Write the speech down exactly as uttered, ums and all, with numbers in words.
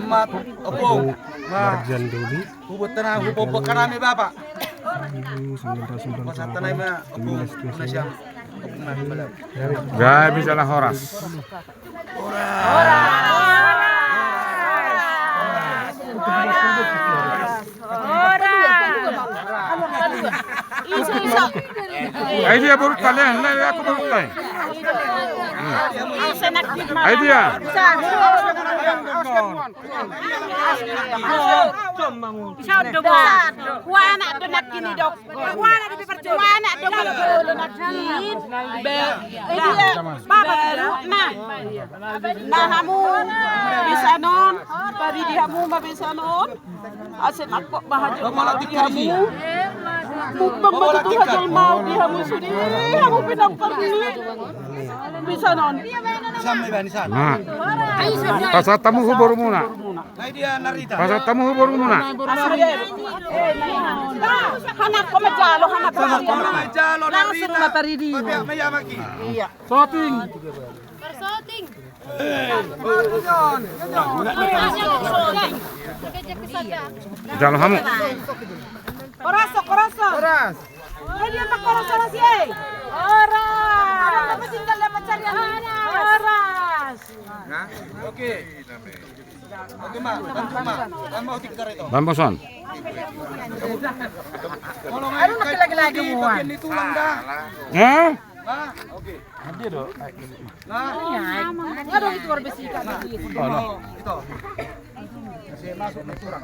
Mat, opung. Marjan Doli. Hubuat tanah, hubuat kanami, Bapak. Sembilan ratus sembilan puluh delapan. Pasal tanah, Mak. Opung, Indonesia. Opung, Mak. Gabe jala horas. Horas. Horas. Ai dia borunta, Leh, Leh, aku borunta. Ai dia. Huanak do nangkin i, dok. Huanak do nangkin. Baru na. Na hamu, bisa non. Paridi hamu ma bisa non. Ase nangkok bahajo di hamu. Mumbang batu tu hajal mau di hamu sudi. Hamu pinampar ni. Bisa non. Pasahat hamu hu borumuna. Pasahat hamu hu borumuna. Hanakko ma jalo, hanakko ma jalo. Langsung ma paridi. Iya. Soting. Soting. Jalo hamu. Horas, horas. Horas. Horas. Horas. Oke. Oke, Mak. Mak, mau tikar itu. Bamboson. Aduh, lagi-lagi mau. Hah? Oke. Dia do. Aduh, itu harus besi, Kak. Itu. Masih masuk nih kurang.